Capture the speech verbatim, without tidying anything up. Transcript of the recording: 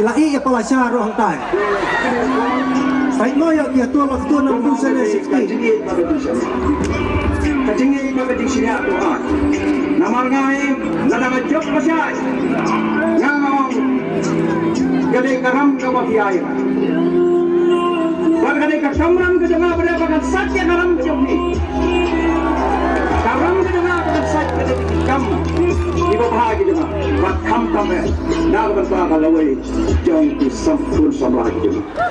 La i ya pala sha ro hang tai. Pai mo ya ya tu la tu na du sa ne sikti. Ka jingïeit bad ka jingshaniah to ha. Namar nga i lada nga jop ka shai. Nga nga ong ka dei ka ram kaba phi ai. Bad ka dei ka kamram ka jong nga ba dei ba kan sait ïa ka ram jong phi. Ka ram ka jong nga ba kan sait ka dei ki kam kiba bha ki jong nga. Bad khamtam eh na ka bynta ka lawei jong ki sampun samla ki jong nga.